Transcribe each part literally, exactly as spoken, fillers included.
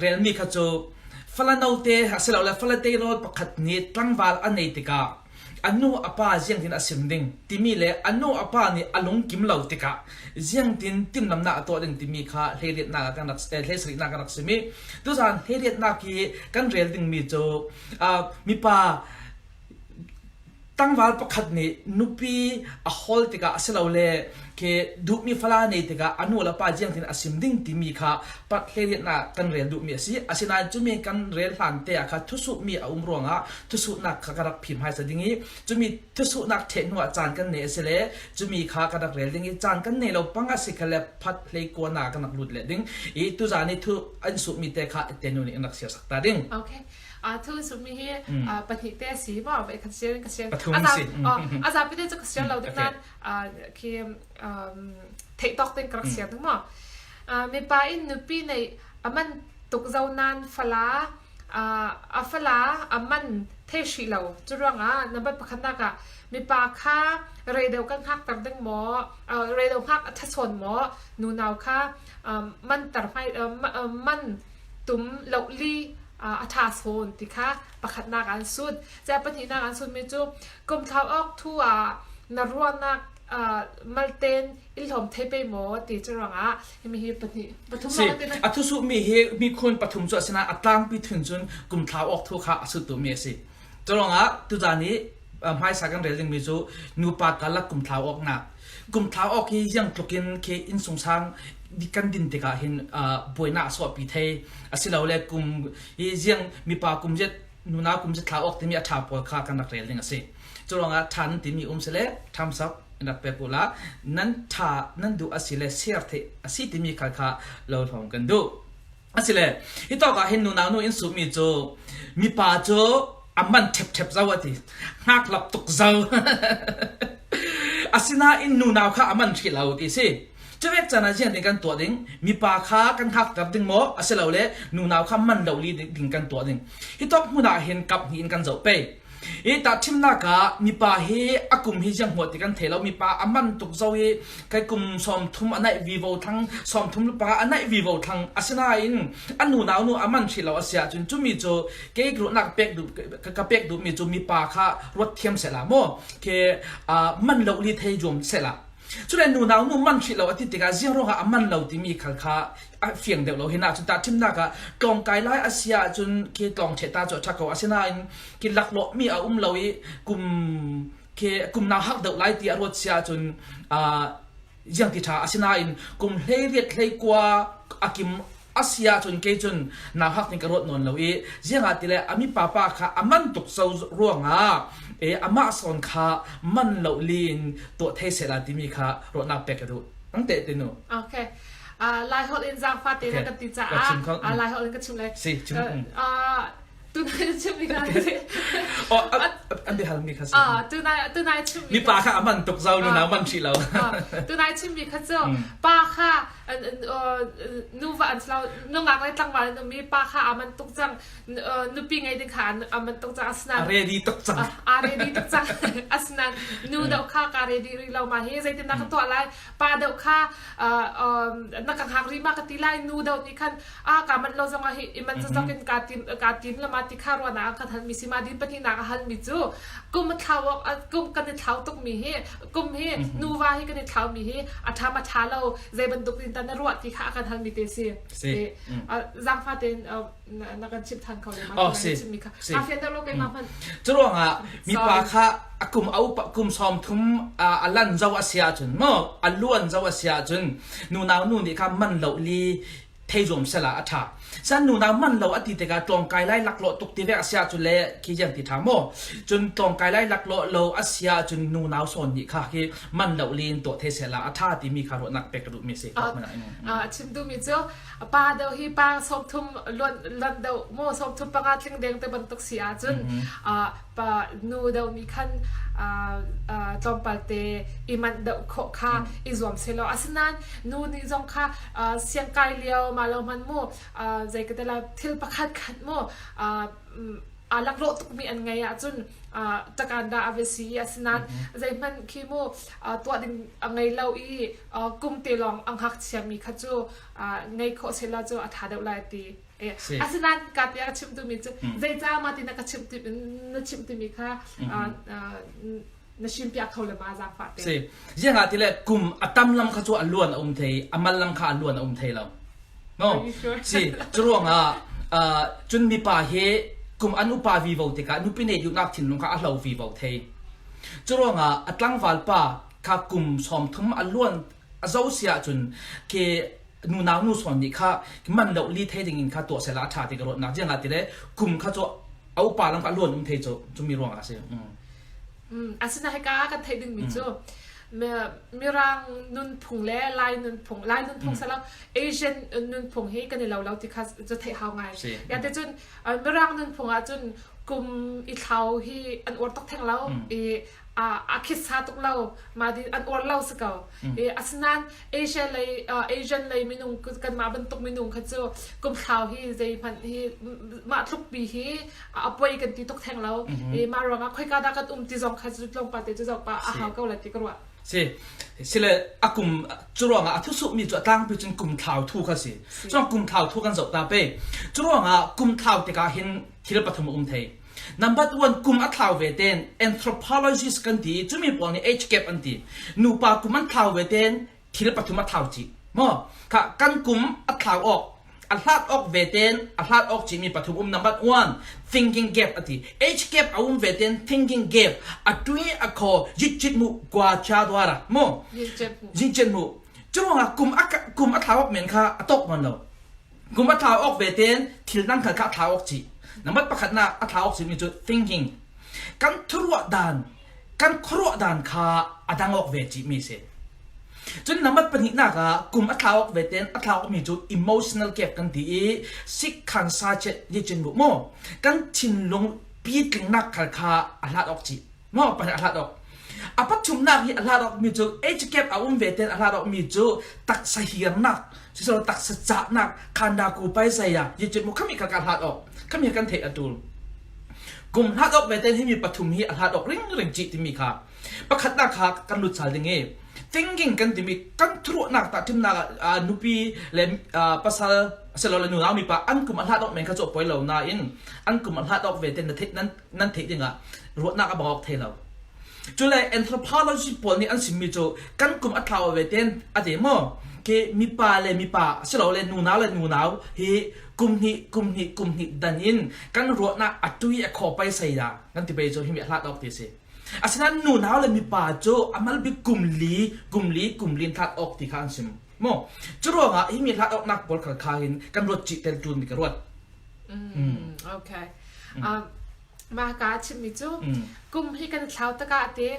Relmi kha cu fala note a si lo le fala teirawl pakhat nih tlangval a nei tikah a nu a pa ziangtin a sim ding timi le a nu a pa nih a lungkim lo tikah ziangtin timlamnak a tuah ding timi kha hleiriatnak ah kan rak, eh, hleisarihnak kan rak sim i tuzan hleiriatnak hi kan rel dingmi cu, ah, mipa tlangval pakhat nih nupi a hawl tikah a si lo le khi duhmi fala nei tikah a nu le pa ziangtin a sim ding timi kha part hleiriatnak kan rel duhmi a si. Asinain cumi kan rel hlan te ah kha thusuhmi a um ruangah thusuhnak kha ka rak phim hai sa ding i cumi thusuhnak ṭheh hnuah caan kan nei a si le cumi kha ka rak rel ding i caan kan nei lo pang a si kha le part hleikuana kan rak lut leh ding i tuzan i thu an suhmi te kha te nu nih an rak siarsak ta ding. Okay. Ah, thu summi hi, mm, ah, pahnih te a si maw? Ve khat siar, ka siar. Pathum a za-, si. Ah, a zapi te cu ka siar lo ding okay. Nan, ah, khi, um, theih tawk ding ka rak siar ding maw? Ah, mipa in nupi neih a man tuk zo nan fala, ah, a fala a man thei hrih lo. Cu ruangah, nambat pakhatnak ah, mipa kha rei deuh kan hngakter ding maw? Ah, rei deuh hngak a ṭha sawn maw? Nunau kha, ah, man tar hmai, ah, ma-, ah, man tum lohli, ah, a ṭha sawn ti kha pakhatnak ah an sut. Cun pahnihnak ah an sutmi cu kum thlau awk thu ah na ruahnak, ah, malten in hlawm thei pei maw ti cu ruangah himi hi pahnih, pathum si, lawng te na a thusuhmi hi mi khun pathum cu a si nain a tlangpi thun cun kum thlau awk thu kha a sut duhmi a si. Cu ruangah tuzan i, ah, hmaisa kan rel dingmi cu nupa karlak kum thlau awknak. Kum thlau awk hi ziang tlukin khi innsungsang kan din tikah hin, ah, buainak a suahpi thei. Asilole kum hi ziang mipa kum zet, nunau kum zet thlau awk timi a ṭha pawl kha kan rak rel ding a si. Cu ruangah ṭha nan timi um si le thumbs up in rak pek uhla nan ṭha nan duh a si le share theih a si timi khal kha lo hlawm kan duh. Asile, hitawk ah hin nunau nu in sutmi cu mipa cu a man ṭhepṭhep zo a ti, hngak lap tuk zo. Asinain nunau kha a man hrih lo ti si. Cuvek caan ah ziangtin kan tuah ding, mipa kha kan hngakter ding maw, asilole nunau kha man lo li ding kan tuah ding. Hitawk hmun ah hin kap hnih in kan zoh pei. I tahṭhimnak ah mipa hi a kum hi ziang hmuah ti kan thei lo. Mipa a man tuk zo i kei kum sawmthum a naih vivo thlang, sawmthum le panga a naih vivo thlang. Asinain a nunau nu a man hrih lo a si ahcun cumi cu kei ruahnak pek duh, ka, ka pek duhmi cu mipa kha ruat thiam sehla maw? Khi, aa, man lo li thei zuam sehla. Cule nunau nu man hrih lo a ti tikah ziang ruangah a man lo timi khal kha a fiang deuh lo. Hinah cun tahṭhimnak ah tlawngkai lai a si ahcun khi tlawng ṭheh ta cu a ṭha ko. Asinain khi laklawhmi a um lo i kum, khi kum nauhak deuh lai ti a ruat si ahcun, aa, ziang ti ṭha. Asinain kum hleiriat hleikua a kim a si ahcun kei cun nauhak ning ka ruat nawn lo i, ziangahtile a mipa pa kha a man tuk zo ruangah, e, amah sawn kha man lo li in tuah thei sehla timi kha ruahnak pek ka duh. Nang teh te nu. Okay. Ah, Lai holh in zaangfah te na kan ti caah, ah, Lai holh in ka chim lai. Si, chim. Ah, tunai chimmi kha si. Oh, a, a, an biahalmi kha si. Ah, tunai, tunai chimmi kha. Mipa kha a man tuk zo, nunau man hrih lo. Ah, tunai chimmi kha cu, pa kha, an, an, uh, nuva an si lo, nungak le tlangval an ummi pa kha a man tuk cang, n-, uh, nupi ngei ding kha a, a man tuk cang, asinain. A ready tuk cang. Ah, a ready tuk cang. Asinain, nu deuh kha ka ready rih lo mah hi, zeitindah ka tuah lai, pa deuh kha, uh, um, na ka hngak rih mah ka ti lai, nu deuh nih khan, ah, ka man lo zongah hi, i man zazok in ka tim, ka tim lamah ti kha ruahnak a kan halmi si, mah din pahnihnak a halmi cu, kum a thlau awk, a, kum kan i thlau tukmi hi, kum hi, nuva hi kan i thlaumi hi, a ṭha maw ṭha lo, zei bantuk in dah na ruah ti kha a kan halmi te si. Si. Eh, ah, zaangfah tein, ah, na, na kan chimh ṭhan kho le mah, oh, si, chimmi kha. Si. Ka fian deuh lo keimah hmanh. Cu ruangah mipa kha a kum a upa, kum sawmthum, ah, a lan zo a si ahcun, maw, a luan zo a si ahcun, nunau nu nih kha man lo li thei zuam sehla a ṭha. San nunau man lo a ti tikah tlawngkai lai laklawh tuk ti vek a si ahcun le khi ziang ti ṭha maw? Cun tlawngkai lai laklawh lo a si ahcun nunau sawn nih kha khi man lo li in tuah thei sehla a ṭha timi kha ruahnak pek ka duhmi a si. Ah, ah, a chim duhmi cu, pa deuh hi pa sawmthum luan, luan deuh maw, sawmthum panga tling deng te bantuk si ahcun, ah, pa, nu deuh nih khan, aa, aa, tlawmpal te i manh deuh khawh kha i zuam seh law. Asinain nu nih zong kha, aa, siangkai lio mah lo hmanh mu, aa, zei ka ti lai, thil pakhat khat mu, aa, mm, aa, laklawh tukmi an ngei ahcun, aa, takan dah a ve si i asinain zei hmanh khi mu, aa, tuah ding a ngei lo i, aa, kum te lawng a ngakchiami kha cu, aa, ngei khawh seh law cu a ṭha deuh lai a ti. Eh, si. Asinan ka tia ka chim tu mi chu. Mm. Zei cha ma ti na ka chim tu, na chim tu mi kha, mm-hmm, ah, ah, na chim pia khau le ma za fa te. Si. Ziang a ti le kum a tam lam kha chu a luan a um thei, a mal lam kha a luan a um thei lo. No? Are you sure? Si. Churuang a, ah, chun mipa he kum an upa vivo te ka, nupi nei yu nak thinlung kha a hlau vivo thei. Churuang a, a tlangval pa kha kum sawm thum a luan a zo sia chun ke nunau nu sawn nih kha man lo li thei dingin kha tuah sela a ṭha ti ka ruatnak. Ziang a ti le kum kha chu a upa lam kha luan um thei chu, chu mi ruang a si. Mm. Mm, a sina he ka kan thei ding mi chu. Mi, Mirang nunphung le Lai nunphung, Lai nunphung salo, Asian nunphung hi kan i lo lo ti kha chu thei hau ngai. Si. Ya te chun, uh, Mirang nunphung a chun kum i thlau hi an uar tok theng lo, i, a, a khitsa tuk lo, ma di an uar lo si ko. I, asinan Asia lei, uh, Asian lei minung ku-, kan ma bantuk minung kha chu kum thlau hi zei man hi, m-, ma tluk pi hi, a, a poi kan ti tok theng lo. I, ma ruang a khoi ka da kan um ti zong kha chu tlawng pa te chu zong pa a hau ko la ti ka ruah. Si, si le a kum, churuang a a thusuh mi chu a tlangpi chun kum thlau thu kha si. Si. Churuang kum thlau thu kan zoh ta pe. Churuang a kum thlau te ka hin thil pathum a um thei. Number one, kum a thlau ve ten, anthropologist kan ti, chu mi pawl nih age gap an ti. Nupa kum an thlau ve ten, thil pathum a thlau chi. Maw, kha kan kum a thlau awk, a hlat awk ve ten, a hlat awk chi mi pathum um. Number one, thinking gap a ti. Age gap a um ve ten, thinking gap. A tui a khaw, yitchit mu, gua cha duara. Maw? Yitchit mu. Yitchit mu. Churuang a kum a ka, kum a thlau awk men kha, a tawk man lo. Kum a thlau awk ve ten, thil nang khat kha a thlau awk chi. Number pakhatna a thlau awk chi mi chu thinking. Kan thuruah dan, kan khuaruah dan kha a dang awk ve chi mi si. Chun number pahnihnak ah kum a thlau awk ve ten, a thlau awk mi chu emotional gap kan ti i, sik khan sa chet li chin bu maw. Kan thinlung pitlingnak khal kha a hlat awk chi. Maw, pahnih a hlat awk. A pathumnak hi a hlat awk mi cu age gap a um ve ten a hlat awk mi cu taksa hiarnak, sisolo taksa cahnak, khanda ku paisaya, yi cun mu khami kha ka hlat awk. Khami kan theih a tul. Kum hlat awk ve ten himi pathum hi a hlat awk ringring cih timi kha pakhatnak kha kan lut sal ding i thinking kan timi kan thuruahnak tahṭhimnak ah, nupi le, ah, pasal, silo le nunau mipa an kum a hlat awk men kha cu a poi lo nain an kum a hlat awk ve ten na theih, nan nan theih dingah ruahnak a bang awk thei lo. Cule anthropology pawl nih an simmi cu kan kum a thlau ve ten a ti maw? Khi mipa le mipa, silo le nunau le nunau hi kum hnih, kum hnih, kum hnih dan in kan ruahnak a tui a khaw paisaya kan ti pei cu himi a hlat awk ti a si. Asinain nunau le mipa cu a mal bik kum li, kum li, kum li in hlat awk ti kha an sim maw? Curuangah himi hlat awknak pawl khal kha hin kan ruat cih tel ṭul mi ka ruat. Mm, okay. Um, mah ka chimmi cu kum hi kan thlau takah a ti,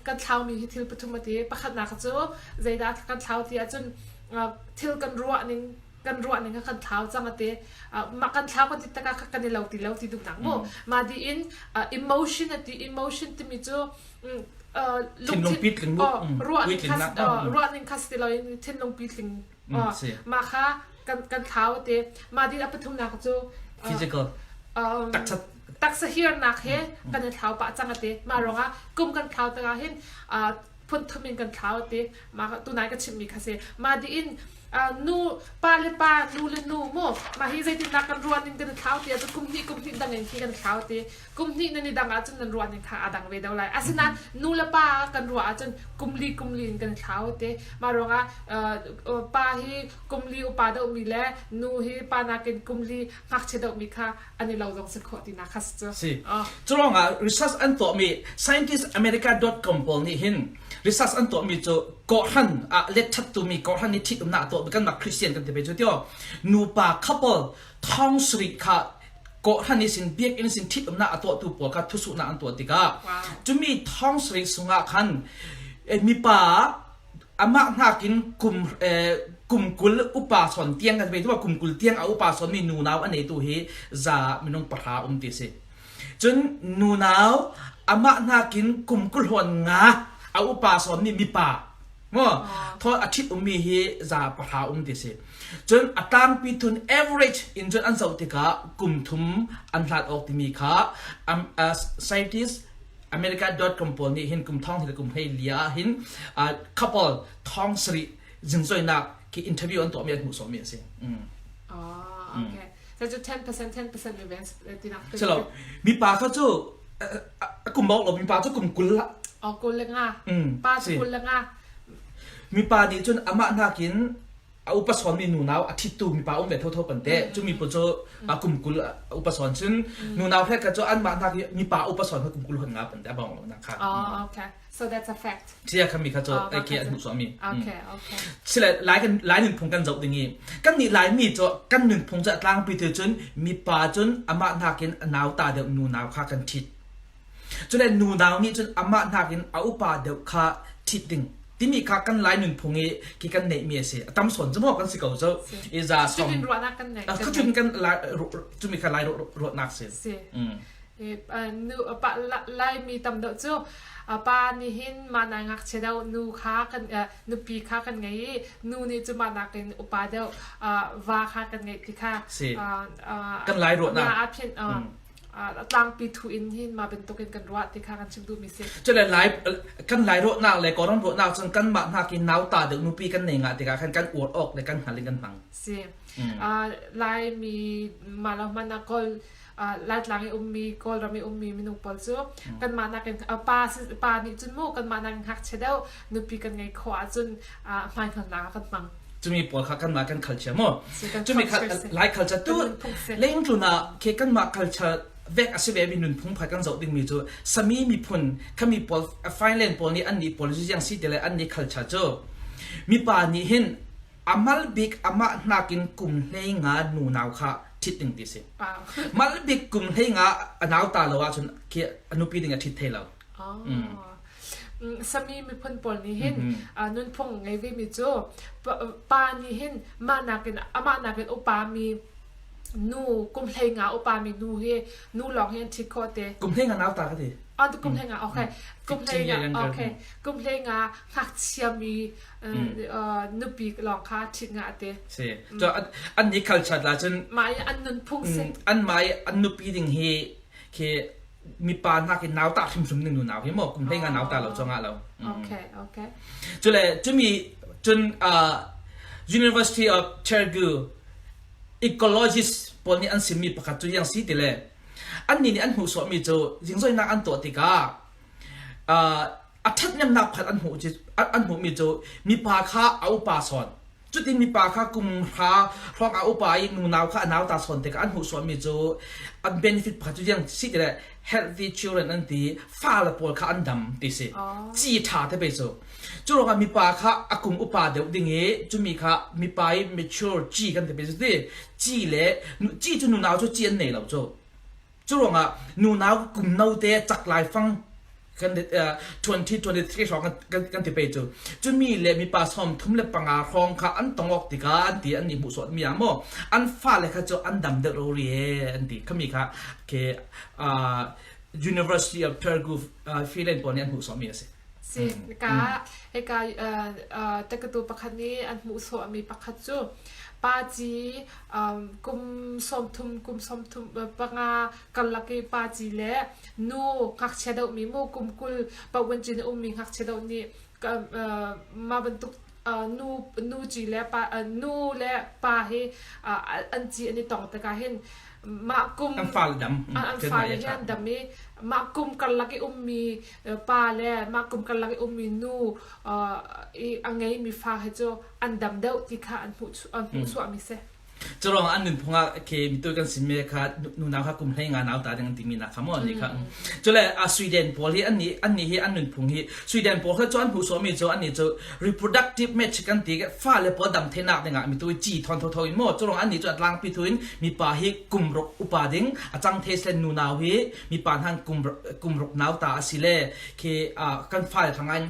kan thlaumi hi thil pathum a ti. Pakhatnak cu zeidah kan thlau ti ahcun, uh, thil kan ruah ning, kan ruah ning kha kan thlau cang a ti. Uh, mah kan thlau kan ti takah kha kan i lo ti lo ti duhnak mu. Mah di in, uh, emotion a ti, emotion timi cu, um, uh, thinlung lungthin-, pitling mu. Oh, ruah ning kha, puitlingnak, uh, ruah ning kha si ti lo in thinlung pitling. Mm, ah, si. Mah kha kan, kan thlau a ti. Mah din a pathumnak cu, ah, physical. Um, taksa. Taksa hiarnak he kan i thlau pah cang a ti. Mah ruangah kum kan thlau takah hin, ah, phun thum in kan thlau a ti. Mah kha tunai ka chimmi kha si. Mah din, ah, nu, pa le pa, nu le nu mu. Mah hi zeitinnak kan ruah ning kan i thlau ti. Atu kum hnih, kum hnih dang in khi kan thlau a ti. Kum hnih nan i dang ahcun nan ruah ning kha a dang ve deuh lai. Asinain nu le pa kan ruah ahcun kum li, kum li in kan thlau te. Mah ruangah, uh, uh, pa hi kum li upa deuhmi le nu hi pa nakin kum li ngakchia deuhmi kha an i lo zong si khawh tinak kha si cu. Si. Ah. Curuangah research an tuahmi scientist america dot com pawl nih hin research an tuahmi cu kawhhran ah let ṭhat tumi kawhhran nih ṭhitumnak a tuahmi kanmah Christian kan ti pei cu tio. Nupa couple thawng sarih kha kawhhran ihsin, biakinn ihsin ṭhitumnak a tuahtu pawl kha thusuhnak an tuah tikah, wow, cumi thawng sarih sungah khan, eh, mipa amah hnakin kum, eh, kum kul upa sawn tiang kan ti, kum kul tiang a upa sawnmi nunau a neitu hi za minung pahra um ti si. Cun nunau amah hnakin kum kul hluan nga a upa sawnmi mipa maw? Ah. Thawn a ṭhit ummi hi za pahra um ti si. Cun a tlangpi thun average in cun an zoh tikah kum thum an hlat awk timi kha, um, uh, scientist america dot com pawl nih hin kum thawng hnih le kum hleili ah hin, uh, couple thawng sarih zingzoinak khi interview an tuahmi an hmuhsawhmi a si. Mm. Ah, mm, okay. Te chu ten percent, ten percent revenge, eh, tinak te. Chalo, mipa kha chu, eh, eh, a kum bawk lo, mipa chu kum kul la. Oh, kul le nga. Mm, pa chu si. Kul le nga. Mipa nih chun amah hnakin a upa sawn mi nunau a thittu mipa um ve thotho pante. Mm, mm, chu mipa chu a kum kul a upa sawn chun nunau hre kha chu anmah hnakin mipa upa sawn kha kum kul hon nga pante a bawng lo na kha. Oh, okay. So that's a fact. Sia kha mi kha chu, ah, a kia kan hmuh suah mi. Okay, okay. Sile lai kan, lai nunphung kan zoh ding i. Kan nih lai mi chu kan nunphung chu a tlangpi tu chun mipa chun amah hnakin a nauta deuh nunau kha kan thit. Chule nunau nih chun amah hnakin a upa deuh kha thit ding. Timi kha kan lai nunphung i ki kan neih mi a si. A tam sawn chu maw kan si ko chu. Si. I za sawm. Chun ruahnak kan neih. Ah, kan kha chun neih. Kan lai, ru-, ru-, chumi kha lai ru-, ru-, ruahnak si. Si. Mm. Eh, ah, nu, ah, pa, la, lai mi tam deuh chu, ah, pa nih hin mah nakin ngakchia deuh, nu kha kan, ah, nupi kha kan ngei i, nu nih cu mah nakin upa deuh, ah, va kha kan ngei ti kha. Si. Ah, ah, kan lai ruahnak. Mah a phian, ah, mm, ah, a tlangpi thu in hin mah bantukin kan ruah ti kha kan chim duhmi si. Cule lai, kan lai ruahnak le Kawlram ruahnak cun kanmah hnakin nauta deuh nupi kan nei ngah tikah khan kan uar awk le kan hngal in kan hmang. Si. Mm. Ah, lai mi mah lo hmanh ah Kawl, ah, Laitlang i ummi, Kawlram i ummi minung pawl cu kanmah nakin, ah, pa si, pa nih cun mu kanmah nakin ngakchia deuh nupi kan ngei khawh ahcun, ah, hmaihngalnak a kan hmang. Cumi pawl kha kanmah kan culture maw? Si, kan culture si. Cumi kha lai culture tu kan nunphung si. Leilung tlun ah khi kanmah culture vek a si ve mi nunphung pakhat kan zoh dingmi cu Sami miphun khami pawl, ah, Finland pawl nih annih pawl cu ziang si ti le annih culture cu mipa nih hin a mal bik amah hnakin kum hleinga nunau kha thit ding ti si. Ah. Mal bik kum hleinga a nauta lo ahcun khi a nupi ding a thit thei lo. Ah. Mm. Mm, Sami miphun pawl nih hin, mhm, ah, nunphung ngei ve mi cu pa, pa nih hin mah nakin, amah nakin upa mi nu, kum hleinga upa mi nu hi, nu lawng hi an thit khawh te. Kum hleinga nauta ka ti. Ah, tu kum hleinga, okay. Mm. Kum hleinga, okay. Kum hleinga ngakchia mi, eh, eh, nupi lawng kha thit ngah te. Si. Mm. Cu an, annih culture la cun mah i an nunphung si. Mm, anmah i an nupi ding hi khi mipa hnakin nauta hrimhrim ding nunau hi maw, kum hleinga nauta lo cu ngah lo. Mm. Okay, okay. Cule, cumi cun, ah, University of Turku ecologist pawl nih an simmi pakhat cu ziang si ti le, annih nih an hmuhsuahmi cu zingzoinak an tuah tikah, ah, a ṭhathnemnak pakhat an hmuh ci, an, an hmuhmi cu mipa kha a upa sawn. Cutin mipa kha kum hra hrawng a upa i nunau kha a nauta sawn tikah an hmuhsuahmi cu a benefit pakhat cu ziang si ti le healthy children an ti, fale pawl kha an dam ti si. Oh. Ci ṭha te pei cu. Cu ruangah mipa kha a kum upa deuh ding i cumi kha mipa i mature ci kan ti pei cu ti. Ci le nu-, ci cu nunau cu ci an nei lo cu. Cu ruangah nunau kum no te cak lai fang kan, eh, twenty twenty-three hrawng kan, kan, kan ti pei cu. Cumi le mipa sawmthum le panga hrawng kha an tong awk tikah an ti, an i hmuhsuahmi ah maw? An fale kha cu an dam deuh rori e an ti. Khami kha khi, ah, University of Turku, ah, Finland pawl nih an hmuhsuahmi a si. Si, mm, ka, mm, hika, uh, uh, takatu pakhat nih an hmuhsuahmi pakhat cu pa ci, um, kum sawmthum, kum sawmthum, uh, panga karlak i pa ci le nu ngakchia deuhmi mu, kum kul paoh buncin a ummi ngakchia deuh nih ka, uh, mah bantuk, uh, nu, nu ci le pa, uh, nu le pa hi, uh, an ci an i tong tikah hin mah kum an fale dam, mm, an fale hi an dam i mah kum karlak i ummi, eh, pa le mah kum karlak i ummi nu, eh, i a ngeimi fa hi cu an dam deuh ti kha an hmuh chu-, an hmuh chuahmi si. Curuangah an nunphung ah khi mitu kan simmi kha nu-, nunau kha kum hleinga nauta ding an timi nak kha maw, annih kha. Mm. Cule, a, Sweden pawl hi annih, annih hi an nunphung hi Sweden pawl kha cu an hmuhsuahmi cu annih cu reproductive match kan ti, fale pawl dam theinak dingah mitu ci thawn thotho in maw. Curuangah annih cu a tlangpi thu in mipa hi kum ruk upa ding, a cang thei selen nunau hi mipa hnan kum ruk, kum ruk nauta a si le khi, ah, kan fale hrangah in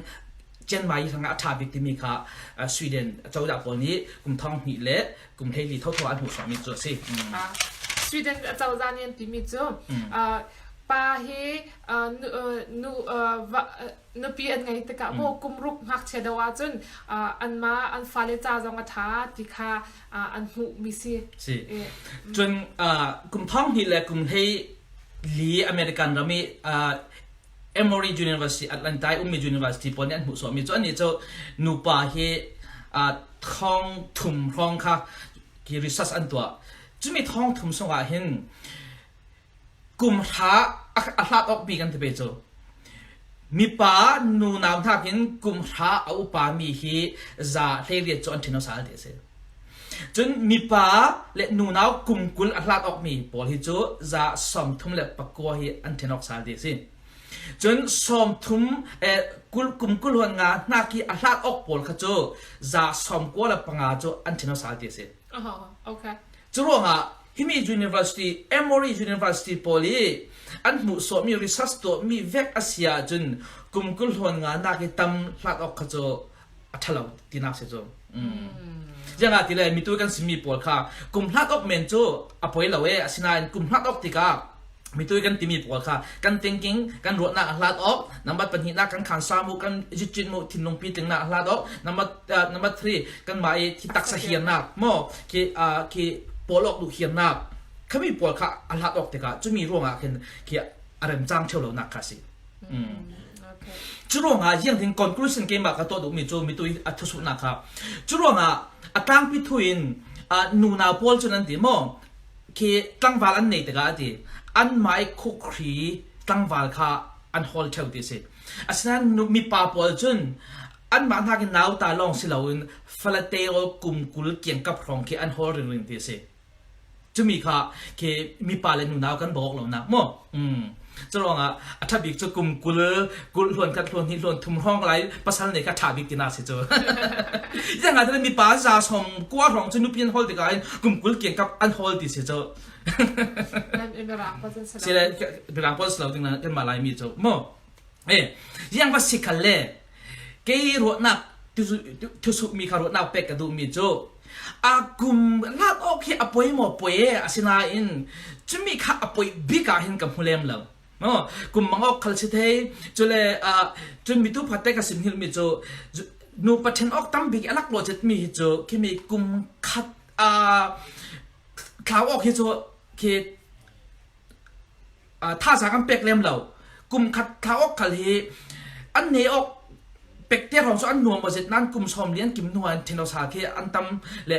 Chiang Mai hrangah a ṭha bik timi kha, ah, Sweden cozah pawl nih kum thawng hnih le kum hleili thotho an hmuhsuahmi cu a si. Mm. Ah, Sweden cozah nih an timi cu, mm, ah, pa hi, ah, nu, ah, nu, ah, va, ah, nupi an ngei tikah maw, mm, kum ruk ngakchia deuh ahcun, ah, anmah an fale ca zong a ṭha ti kha, ah, an hmuhmi si. Si. Eh, mm. Cun, ah, kum thawng hnih le kum hleili American ram i, ah, Emory University, Atlanta i ummi university pawl nih an hmuhsuahmi cu annih cu nupa hi, ah, thawng thum hrawng kha khi research an tuah. Cumi thawng thum sungah hin kum hra a, a hlat awk mi kan ti pei cu, mipa nunau hnakin kum hra a upa mi hi za hleiriat cu an ṭhen aw sal ti a si. Cun mipa le nunau kum kul a hlat awk mi pawl hi cu za sawmthum le pakua hi an ṭhen awk sal ti a si. Cun sawmthum, eh, kul, kum kul hluan nga hnak hi a hlat awk pawl kha cu za sawmkua le panga cu an ṭhen aw sal ti a si. Aha, okay. Curuangah himi university, Emory University pawl i an hmuhsawhmi, research tuahmi vek a si ahcun kum kul hluan nga nak i tam hlat awk kha cu a ṭha lo tinak si cu. Ziangahtile mitui kan simmi pawl kha kum hlat awk men cu a poi lo e, asinain kum hlat awk tikah mitui kan timi pawl kha kan thinking, kan ruahnak a hlat awk, nambat pahnihnak kan khansa mu, kan zicin mu, thinlungpi tlingnak a hlat awk, nambat, ah, nambat three kanmah i thi taksa hiarnak maw, khi, ah, khi pawl awk duh hiarnak khami pawl kha a hlat awk tikah cumi ruangah khin khi a remcang ṭheu lonak kha a si. Okay. Curuangah ziangtin conclusion keimah ka tuah duhmi cu mitui a thusuhnak kha. Curuangah a tlangpi thu in, ah, nunau pawl cun an ti maw, khi tlangval an nei tikah a ti. Anmah i khukhri tlangval kha an hawl ṭheu ti a si. Asinain nu, mipa pawl cun anmah hnakin nauta lawng si loin falate aw kum kul kiangkap hrawng khi an hawl ringring ti a si. Cumi kha khi mipa le nunau kan bawk lonak maw? Curuangah a ṭha bik cu kum kul, kul hluan khat, hluan hnih, hluan thum hrawng lai pasal nei kha ṭha bik tinak si cu. Ziangahtile mipa za sawmkua hrawng cu nupi an hawl tikah hin kum kul kiangkap an hawl ti si cu. Mirang pawl cun si lo. Si le, Mirang pawl si lo ding kan mah laimi cu maw? Eh, ziang va si khalle, kei ruahnak, thusuhmi kha ruahnak pek ka duhmi cu, a kum hlat awk hi a poi maw poi e, asinain cumi kha a poi bik ah hin ka hmu lem lo. Maw, kum mang awk khal si thei, cule, ah, cun mitu phate ka sim hngilhmi cu, nu paṭhen awk tam bik i a lak luah cetmi hi cu, khimi kum khat, ah, thlau awk hi cu, khi, ah, thazaang an pek lem lo. Kum khat thlau awk khal hi an nei awk pekte hrawng cu an nuam aw zet nain kum sawm li an kim hnuah an ṭhen aw sal khi an tam le